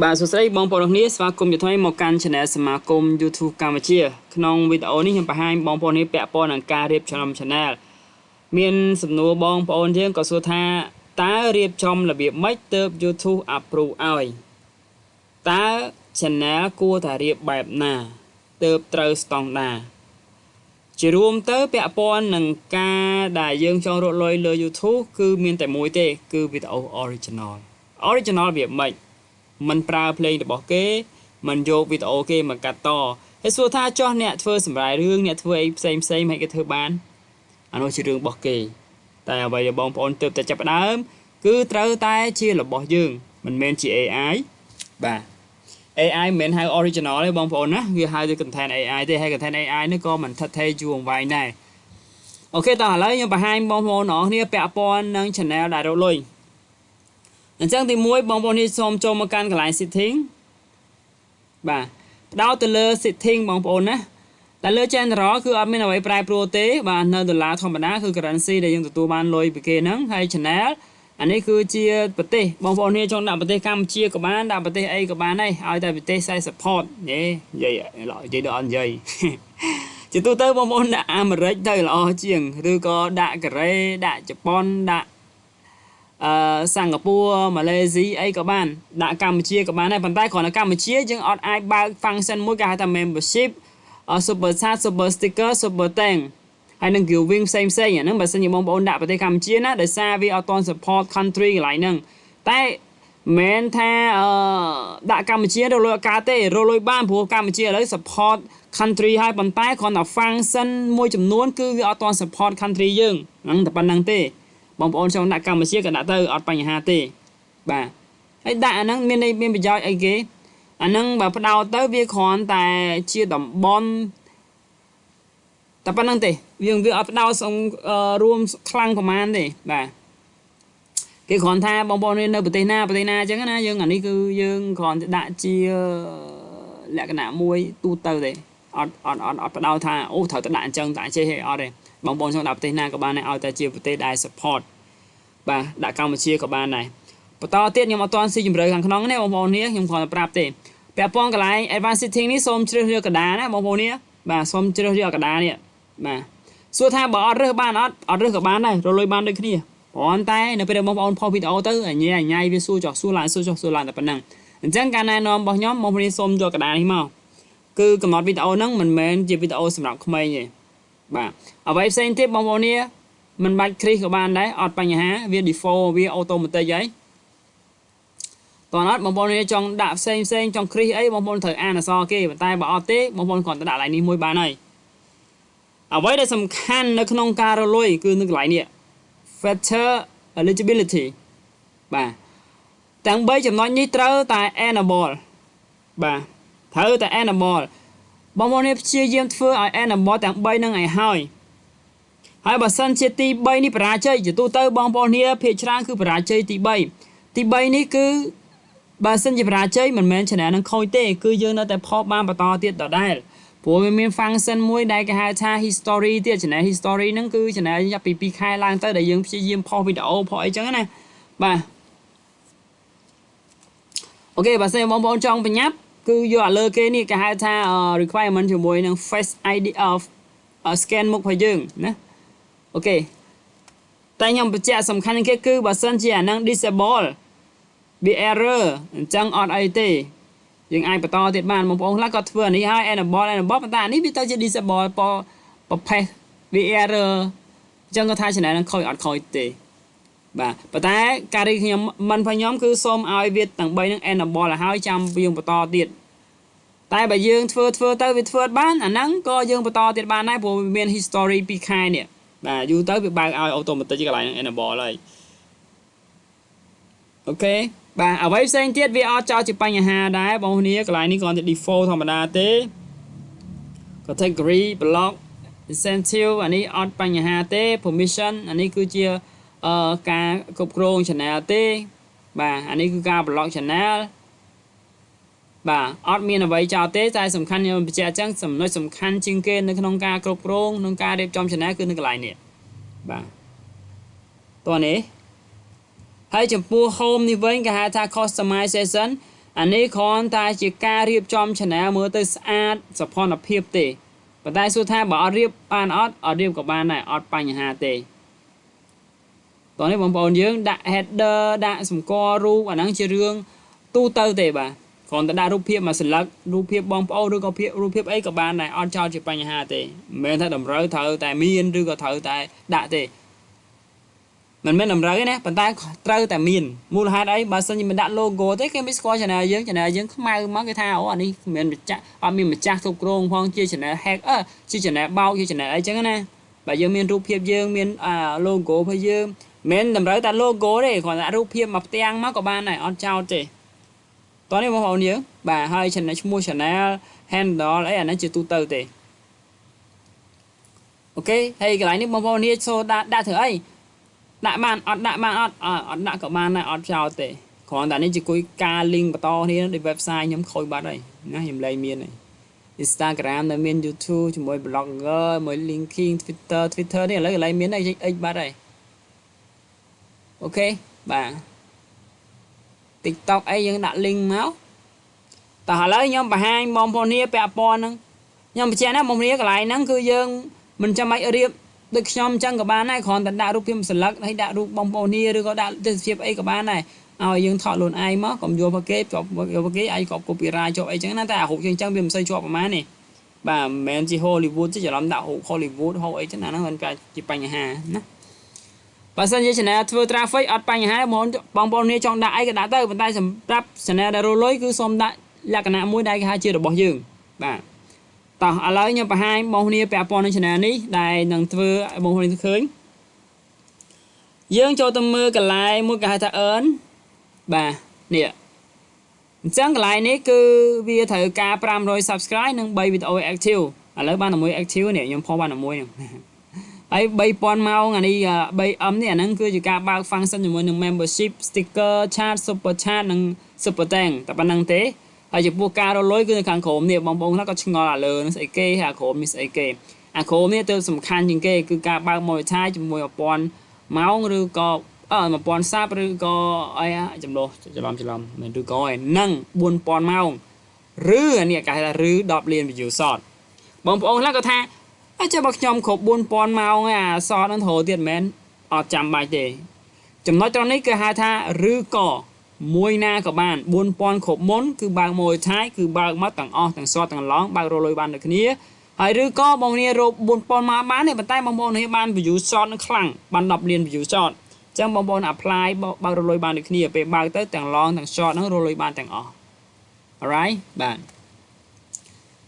បាទសួស្តីបងប្អូនទាំងគ្នាស្វាគមន៍ជាថ្មីមកកាន់ Channel សមាគម YouTube កម្ពុជាក្នុងវីដេអូនេះខ្ញុំបង្ហាញបងប្អូននេះពាក់ព័ន្ធនឹងការរៀបចំ Channel មានសំណួរបងប្អូនយើងក៏សួរថាតើរៀបចំរបៀបម៉េចទើប YouTube approve ឲ្យតើ Channel គួរតែរៀបបែបណាទើបត្រូវស្តង់ដារជារួមទៅពាក់ព័ន្ធនឹងការដែលយើងចង់រកលុយលើ YouTube គឺមានតែមួយទេគឺវីដេអូ original original វាម៉េចមិនប្រើភ្លេងរបស់គេមិនយកវីដេអូគេមកកាត់តហើយសួរថាចោះអ្នកធ្វើសម្រាយរឿងអ្នកធ្វើអីផ្សេងផ្សេងមិនគេធ្វើបានអានោះជារឿងរបស់គេតែអ្វីដែលបងប្អូនទើបតែចាប់ផ្ដើមគឺត្រូវតែជារបស់យើងមិនមែនជា AI បាទ AI មិនមែនហៅ original ទេបងប្អូនណាវាហៅទៅ content AI ទេហើយ content AI នេះក៏មិនថិតថេរយូរអង្វែងដែរ OK តោះឥឡូវខ្ញុំបង្ហាញបងប្អូនអរគ្នាពាក់ព័ន្ធនឹង channel ដែលរកលុយអញ្ចឹងទី1បងប្អូននេះសូមចូលមកកាន់កន្លែង setting បាទផ្ដោតទៅលើ setting បងប្អូនណាតែលើ general គឺអត់មានអ្វីប្រែប្រួលទេបាទនៅដុល្លារធម្មតាគឺ currency ដែលយើងទទួលបានលុយពីគេហ្នឹងហើយ channel អានេះគឺជាប្រទេសបងប្អូននេះចង់ដាក់ប្រទេសកម្ពុជាក៏បានដាក់ប្រទេសអីក៏បានដែរឲ្យតែប្រទេសខ្សែ support យេនិយាយនិយាយដល់អត់និយាយជាទូទៅបងប្អូនដាក់អាមេរិកទៅល្អជាងឬក៏ដាក់កូរ៉េដាក់ជប៉ុនដាក់អឺសិង្ហបុរីម៉ាឡេស៊ីអីក៏បានដាក់កម្ពុជាក៏បានដែរប៉ុន្តែគ្រាន់តែកម្ពុជាយើងអត់អាចបើក function មួយគេហៅថា membership super chat, super sticker, super thank ហើយនឹង giving ផ្សេងផ្សេងអាហ្នឹងបើសិនជាបងប្អូនដាក់ប្រទេសកម្ពុជាណាដោយសារវាអត់ទាន់ support country កន្លែងហ្នឹងតែមិនថាអឺដាក់កម្ពុជារកលុយអកាទេរកលុយបានព្រោះកម្ពុជាឥឡូវ support country ហើយប៉ុន្តែគ្រាន់តែ function មួយចំនួនគឺវាអត់ទាន់ support country យើងហ្នឹងតែប៉ុណ្្នឹងទេបងប្អូនចង់ដាក់កម្ពុជាក៏ដាក់ទៅអត់បញ្ហាទេបាទហើយដាក់អាហ្នឹងមានន័យមានប្រយោជន៍អីគេអាហ្នឹងបើផ្ដោតទៅវាគ្រាន់តែជាតំបន់តែប៉ុណ្្នឹងទេយើងវាអត់ផ្ដោតរួមខ្លាំងប្រហែលទេបាទគេគ្រាន់ថាបងប្អូននៅប្រទេសណាប្រទេសណាអញ្ចឹងណាយើងអានេះគឺយើងគ្រាន់តែដាក់ជាលក្ខណៈមួយទូទៅទេអត់អត់អត់អត់ផ្ដោតថាអូត្រូវតែដាក់អញ្ចឹងដាក់ចេះទេអត់ទេបងប្អូនចង់ដាក់ប្រទេសណាក៏បានដែរឲ្យតែជាប្រទេសដែល support បាទដាក់កម្ពុជាក៏បានដែរបន្តទៀតខ្ញុំអត់ទាន់ស៊ីជម្រៅខាងក្នុងទេបងប្អូននេះខ្ញុំគ្រាន់តែប្រាប់ទេពាក់ព័ន្ធកន្លែង advanced setting នេះសូមជ្រើសរើសកដាណាបងប្អូននេះបាទសូមជ្រើសរើសកដានេះបាទសួរថាបើអត់រើសបានអត់អត់រើសក៏បានដែររលុយបានដូចគ្នាគ្រាន់តែនៅពេលដែលបងប្អូនផុសវីដេអូទៅអញញ៉ៃវាសួរចុះសួរឡើងសួរចុះសួរឡើងតែប៉ុណ្ណឹងអញ្ចឹងការណែនាំរបស់ខ្ញុំបងប្អូនសូមយកកដានេះមកគឺកំណត់វីដេអូហ្នឹងមិនមែនជាវីដេអូសម្រាប់ក្មេងទេបាទអ្វីផ្សេងទៀតបងប្អូននេះមិនបាច់គ្រីសក៏បានដែរអត់បញ្ហាវា default វា automatic ហើយតោះអត់បងប្អូននេះចង់ដាក់ផ្សេងផ្សេងចង់គ្រីសអីបងប្អូនត្រូវអានអក្សរគេប៉ុន្តែបើអត់ទេបងប្អូនគ្រាន់តែដាក់កន្លែងនេះមួយបានហើយអ្វីដែលសំខាន់នៅក្នុងការរលុយគឺនៅកន្លែងនេះ feature eligibility បាទទាំង3ចំណុចនេះត្រូវតែ enable បាទត្រូវតែ enable បងប្អូននេះព្យាយាមធ្វើឲ្យ enable ទាំង3នឹងឲ្យហើយហើយបើសិនជាទី3នេះបរាជ័យជាទូទៅបងប្អូននេះភាគច្រើនគឺបរាជ័យទី3ទី3នេះគឺបើសិនជាបរាជ័យមិនមែន channel នឹងខូចទេគឺយើងនៅតែផុសបានបន្តទៀតដដែលព្រោះវាមាន function មួយដែលគេហៅថា history ទៀត channel history ហ្នឹងគឺ channel ចាប់ពី2ខែឡើងទៅដែលយើងព្យាយាមផុសវីដេអូផុសអីចឹងណាបាទ OK បើសិនបងប្អូនចង់ប្រញាប់គឺយកអាលើគេនេះគេហៅថា requirement ជាមួយនឹង face ID of scan មុខរបស់យើងណា OK តែខ្ញុំបញ្ជាក់សំខាន់ជាងគេគឺបើសិនជាអានឹង disable វា error អញ្ចឹងអត់អីទេយើងអាចបន្តទៀតបានបងប្អូនខ្លះគាត់ធ្វើអានេះហើយ enable enable ប៉ុន្តែអានេះវាទៅជា disable ប្រភេទវា error អញ្ចឹងគាត់ថា channel នឹងខូចអត់ខូចទេបាទប៉ុន្តែការរីខ្ញុំមិនផងខ្ញុំគឺសូមឲ្យវាទាំង3នឹង enable ឲ្យហើយចាំយើងបន្តទៀតតែបើយើងធ្វើធ្វើទៅវាធ្វើអត់បានអាហ្នឹងក៏យើងបន្តទៀតបានដែរព្រោះវាមាន history 2ខែនេះបាទយូរទៅវាបើកឲ្យ automatic កន្លែងហ្នឹង enable ហើយ OK បាទអ្វីផ្សេងទៀតវាអត់ចោលជាបញ្ហាដែរបងប្អូនកន្លែងនេះគ្រាន់តែ default ធម្មតាទេ category blog incentive អានេះអត់បញ្ហាទេ permission អានេះគឺជាអឺការគ្រប់គ្រង channel ទេបាទអានេះគឺការ block channel បាទអត់មានអ្វីចោលទេតែសំខាន់ខ្ញុំបញ្ជាក់អញ្ចឹងចំណុចសំខាន់ជាងគេនៅក្នុងការគ្រប់គ្រងក្នុងការរៀបចំ channel គឺនៅកន្លែងនេះបាទតោះនេះហើយចំពោះ home នេះវិញគេហៅថា customization អានេះគ្រាន់តែជាការរៀបចំ channel មើលទៅស្អាតសោភណភាពទេប៉ុន្តែសួរថាបើអត់រៀបបានអត់អត់រៀបក៏បានដែរអត់បញ្ហាទេតោះនេះបងប្អូនយើងដាក់ header ដាក់សម្គាល់រូបអាហ្នឹងជារឿងទូទៅទេបាទគ្រាន់តែដាក់រូបភាពមួយសន្លឹករូបភាពបងប្អូនឬក៏ភាពរូបភាពអីក៏បានដែរអត់ចោលជាបញ្ហាទេមិនមែនថាតម្រូវត្រូវតែមានឬក៏ត្រូវតែដាក់ទេមិនមែនតម្រូវទេណាប៉ុន្តែត្រូវតែមានមូលហេតុអីបើសិនជាមិនដាក់ logo ទេគេមិនស្គាល់ channel យើង channel យើងខ្មៅមកគេថាអូអានេះមិនមែនម្ចាស់អត់មានម្ចាស់គ្រប់គ្រងផងជា channel hack អឺជា channel បោកជា channel អីចឹងណាបើយើងមានរូបភាពយើងមាន logo របស់យើងមិនតម្រូវតែ logo ទេគ្រាន់តែរូបភាពមកផ្ទាំងមកក៏បានដែរអត់ចោលទេតោះនេះបងប្អូនយើងបាទហើយ channel ឈ្មោះ channel handle អីអាហ្នឹងជាទូទៅទេOK ហើយកន្លែងនេះបងប្អូននេះសូដាក់ដាក់ធ្វើអីដាក់បានអត់ដាក់បានអត់អត់ដាក់ក៏បានដែរអត់ចោលទេគ្រាន់តែនេះជាគុយការ link បន្តគ្នាដូច website ខ្ញុំខូចបាត់ហើយណាខ្ញុំលែងមានហើយ Instagram នៅមាន YouTube ជាមួយ blogger មួយ LinkedIn Twitter Twitter នេះឥឡូវកន្លែងមានអី X បាត់ហើយ OK បាទ TikTok អីយើងដាក់ link មកតោះឥឡូវខ្ញុំបង្ហាញបងប្អូននេះពាក់ព័ន្ធហ្នឹងខ្ញុំបញ្ជាក់ណាបងប្អូនកន្លែងហ្នឹងគឺយើងមិនចាំបាច់រៀបដូចខ្ញុំអញ្ចឹងក៏បានដែរគ្រាន់តែដាក់រូបភាពសន្លឹកហើយដាក់រូបបងប្អូននេះឬក៏ដាក់ទេសភាពអីក៏បានដែរឲ្យយើងថតខ្លួនឯងមកកុំយកមកគេជាប់យកមកគេឯងក៏ copyright ជាប់អីចឹងណាតែអារូបយើងអញ្ចឹងវាមិនសូវជាប់ប្រហែលនេះបាទមិនមែនជា Hollywood ទេច្រឡំដាក់រូប Hollywood ហូអីចឹងអាហ្នឹងមិនជាបញ្ហាណាបើសិនជា channel ធ្វើ traffic អត់បញ្ហាបងបងប្អូននេះចង់ដាក់អីក៏ដាក់ទៅប៉ុន្តែសម្រាប់ channel ដែលរលុយគឺសូមដាក់លក្ខណៈមួយដែលគេហៅជារបស់យើងបាទតោះឥឡូវខ្ញុំបង្ហាញបងប្អូនពាក់ព័ន្ធនឹង channel នេះដែលនឹងធ្វើឲ្យបងប្អូនឃើញយើងចូលទៅមើលកន្លែងមួយគេហៅថា earn បាទនេះអញ្ចឹងកន្លែងនេះគឺវាត្រូវការ500 subscribe និង3វីដេអូ active ឥឡូវបានតែមួយ active នេះខ្ញុំផុសបានតែមួយហ្នឹងហើយ3000ម៉ោងអានេះ 3M នេះអាហ្នឹងគឺជាការបើក function ជាមួយនឹង membership sticker chat super chat និង super thank តែប៉ុណ្្នឹងទេហើយចំពោះការរលុយគឺនៅខាងក្រោមនេះបងប្អូនខ្លះក៏ឆ្ងល់អាលើនឹងស្អីគេហើយអាក្រោមនេះស្អីគេអាក្រោមនេះទៅសំខាន់ជាងគេគឺការបើក monetize ជាមួយ1000ម៉ោងឬក៏អឺ1000 sub ឬក៏អីចំលោះច្រឡំច្រឡំមិនឬក៏ឯនឹង4000ម៉ោងឬអានេះគេហៅថាឬ10លាន view short បងប្អូនខ្លះក៏ថាអើចេះបើខ្ញុំគ្រប់4000ម៉ោងឯអា short ហ្នឹងត្រូវទៀតមែនអត់ចាំបាច់ទេចំណុចត្រង់នេះគេហៅថាឬក៏មួយណាក៏បាន4000គ្រប់មុនគឺបើក monetize គឺបើកមកទាំងអស់ទាំង short ទាំង long បើករលុយបានដូចគ្នាហើយឬក៏បងប្អូនរក4000មកបានទេប៉ុន្តែបងប្អូននេះបាន view short នឹងខ្លាំងបាន10លាន view short អញ្ចឹងបងប្អូន apply បើករលុយបានដូចគ្នាពេលបើកទៅទាំង long ទាំង short ហ្នឹងរលុយបានទាំងអស់ alright បាទ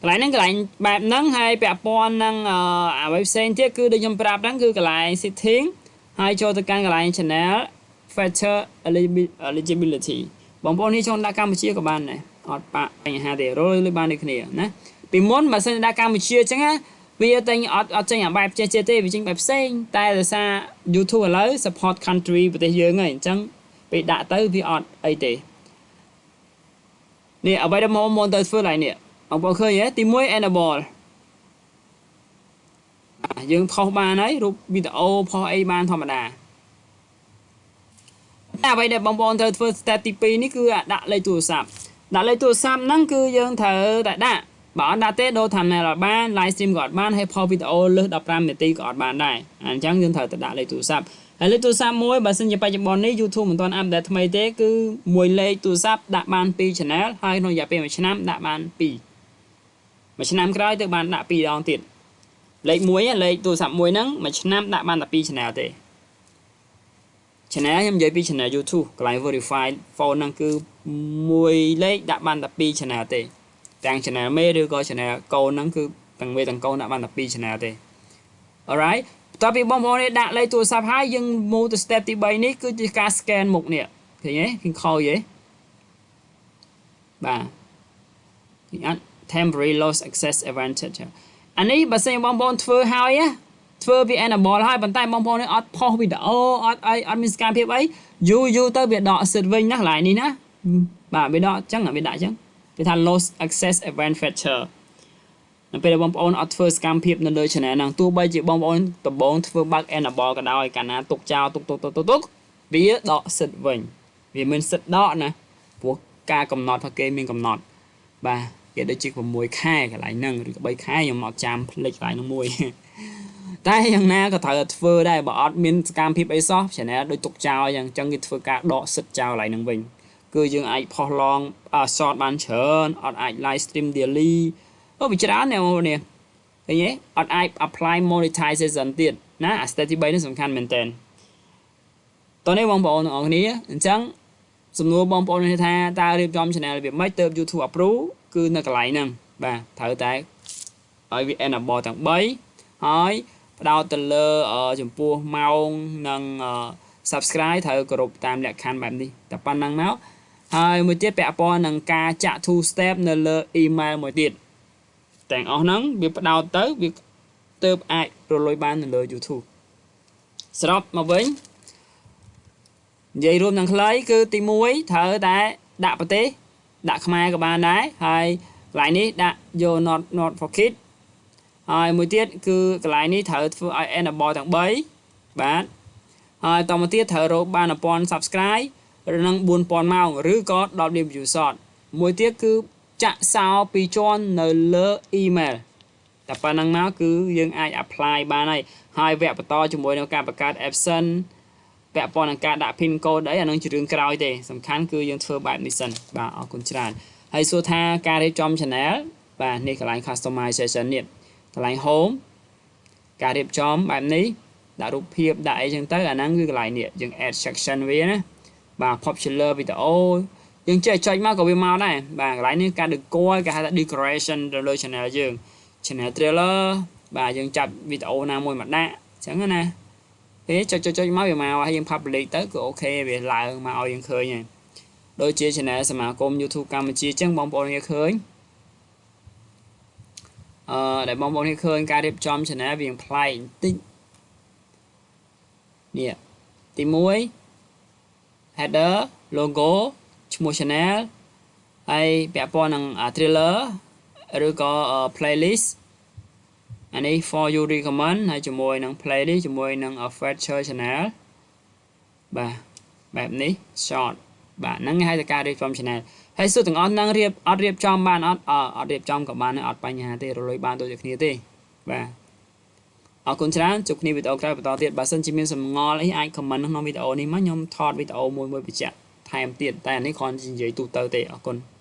កន្លែងហ្នឹងកន្លែងបែបហ្នឹងហើយពាក់ព័ន្ធនឹងអ្វីផ្សេងទៀតគឺដូចខ្ញុំប្រាប់ហ្នឹងគឺកន្លែង setting ហើយចូលទៅកាន់កន្លែង channel feature eligibility បងប្អូននេះចង់ដាក់កម្ពុជាក៏បានដែរអត់បាក់បញ្ហាទេរលុយបានដូចគ្នាណាពីមុនបើសិនដាក់កម្ពុជាអញ្ចឹងណាវាតែអត់អត់ចេញអាបែបចេះចេះទេវាចេញបែបផ្សេងតែដោយសារ YouTube ឥឡូវ support country ប្រទេសយើងហើយអញ្ចឹងពេលដាក់ទៅវាអត់អីទេនេះអ្វីដែលមកមុនទៅធ្វើឡើងនេះបងប្អូនឃើញទេទី1 enable យើងផុសបានហើយរូបវីដេអូផុសអីបានធម្មតាតែអ្វីដែលបងប្អូនត្រូវធ្វើ step ទី2នេះគឺដាក់លេខទូរស័ព្ទដាក់លេខទូរស័ព្ទហ្នឹងគឺយើងត្រូវតែដាក់បើអត់ដាក់ទេដូរ thumbnail អត់បាន live stream ក៏អត់បានហើយផុសវីដេអូលើស15នាទីក៏អត់បានដែរអញ្ចឹងយើងត្រូវតែដាក់លេខទូរស័ព្ទហើយលេខទូរស័ព្ទមួយបើសិនជាបច្ចុប្បន្ននេះ YouTube មិនទាន់ update ថ្មីទេគឺមួយលេខទូរស័ព្ទដាក់បាន2 channel ហើយក្នុងរយៈពេល1ឆ្នាំដាក់បាន2មួយឆ្នាំក្រោយទៅបានដាក់2ដងទៀតលេខ1លេខទូរស័ព្ទមួយហ្នឹងមួយឆ្នាំដាក់បានតែ2 channel ទេ channel ខ្ញុំនិយាយពី channel YouTube កន្លែង verify phone ហ្នឹងគឺមួយលេខដាក់បានតែ2 channel ទេទាំង channel មេឬក៏ channel កូនហ្នឹងគឺទាំងមេទាំងកូនដាក់បានតែ2 channel ទេ Alright បន្ទាប់ពីបងប្អូននេះដាក់លេខទូរស័ព្ទហើយយើង move ទៅ step ទី3នេះគឺជាការ scan មុខនេះឃើញទេឃើញខូចទេបាទឃើញអត់ temporary loss access advantage អានេះបើសិនបងប្អូនធ្វើហើយណាធ្វើវា enable ហើយប៉ុន្តែបងប្អូននេះអត់ផុសវីដេអូអត់អីអត់មានសកម្មភាពអីយូរយូរទៅវាដកសិទ្ធវិញណាកន្លែងនេះណាបាទវាដកអញ្ចឹងវាដាក់អញ្ចឹងគេថា loss access event feature នៅពេលដែលបងប្អូនអត់ធ្វើសកម្មភាពនៅលើ channel ហ្នឹងទោះបីជាបងប្អូនដំបងធ្វើបើក enable ក៏ដោយកាលណាទុកចោលទុកទុកទុកទុកទុកវាដកសិទ្ធវិញវាមានសិទ្ធដកណាព្រោះ ការកំណត់របស់គេមានកំណត់បាទគេដូចជា6ខែកន្លែងហ្នឹងឬក៏3ខែខ្ញុំអត់ចាំភ្លេចកន្លែងហ្នឹងមួយតែយ៉ាងណាក៏ត្រូវតែធ្វើដែរបើអត់មានសកម្មភាពអីសោះ channel ដូចទុកចោលអញ្ចឹងគេធ្វើការដកសិទ្ធចោលកន្លែងហ្នឹងវិញគឺយើងអាចផុស long short បានច្រើនអត់អាច live stream daily អូវាច្រើនណាស់បងប្អូននេះឃើញទេអត់អាច apply monetization ទៀតណាអា step ទី3នេះសំខាន់មែនតើតោះនេះបងប្អូនទាំងអស់គ្នាអញ្ចឹងសំណួរបងប្អូននេះថាតើរៀបចំ channel របៀបម៉េចទៅ YouTube approve គឺនៅកន្លែងហ្នឹងបាទត្រូវតែឲ្យវា enable ទាំង3ហើយផ្ដោតទៅលើចំពោះម៉ោងនិង subscribe ត្រូវគោរពតាមលក្ខខណ្ឌបែបនេះតែប៉ុណ្្នឹងមកហើយមួយទៀតពាក់ព័ន្ធនឹងការចាក់ two step នៅលើ email មួយទៀតទាំងអស់ហ្នឹងវាផ្ដោតទៅវាទៅអាចរលុយបាននៅលើ YouTube សរុបមកវិញនិយាយរួមនឹងខ្លីគឺទី1ត្រូវតែដាក់ប្រទេសដាក់ខ្មែរក៏បានដែរហើយកន្លែងនេះដាក់យក not for kid ហើយមួយទៀតគឺកន្លែងនេះត្រូវធ្វើឲ្យ enable ទាំង3បាទហើយតមកទៀតត្រូវរកបាន1000 subscribe ឬនឹង4000ម៉ោងឬក៏10លាន view short មួយទៀតគឺចាក់សោពីរជាន់នៅលើ email តែប៉ុណ្្នឹងមកគឺយើងអាច apply បានហើយហើយវគ្គបន្តជាមួយនឹងការបង្កើត AdSense ពាក់ព័ន្ធនឹងការដាក់ pin code អីអានឹងជារឿងក្រោយទេសំខាន់គឺយើងធ្វើបែបនេះសិនបាទអរគុណច្រើនហើយសួរថាការរៀបចំ channel បាទនេះកន្លែង customization នេះកន្លែង home ការរៀបចំបែបនេះដាក់រូបភាពដាក់អីចឹងទៅអាហ្នឹងគឺកន្លែងនេះយើង add section វាណាបាទ popular video យើងចេះចុចមកក៏វាមកដែរបាទកន្លែងនេះការ decor គេហៅថា decoration ទៅលើ channel យើង channel trailer បាទយើងចាប់វីដេអូណាមួយមកដាក់អញ្ចឹងណាពេលចុចចុចចុចមកវាមកហើយយើង public ទៅគឺ OK វាឡើងមកឲ្យយើងឃើញហើយដូចជា channel សមាគម YouTube កម្ពុជាអញ្ចឹងបងប្អូនគ្នាឃើញអឺដែលបងប្អូនគ្នាឃើញការរៀបចំ channel វាប្លែកបន្តិចនេះទី1 header logo ឈ្មោះ channel ហើយពាក់ព័ន្ធនឹង trailer ឬក៏ playlist អានេះ for you recommend ហើយជាមួយនឹង playlist ជាមួយនឹង feature channel បាទបែបនេះ short បាទហ្នឹងគេហៅថាការរៀបចំ channel ហើយសួរទាំងអស់ហ្នឹងរៀបអត់រៀបចំបានអត់អត់រៀបចំក៏បានអត់បញ្ហាទេរលុយបានដូចតែគ្នាទេបាទអរគុណច្រើនជួបគ្នាវីដេអូក្រោយបន្តទៀតបើសិនជាមានសំងល់អីអាច comment ក្នុងវីដេអូនេះមកខ្ញុំថតវីដេអូមួយមួយបញ្ជាក់ថែមទៀតតែអានេះគ្រាន់តែនិយាយទូទៅទេអរគុណ។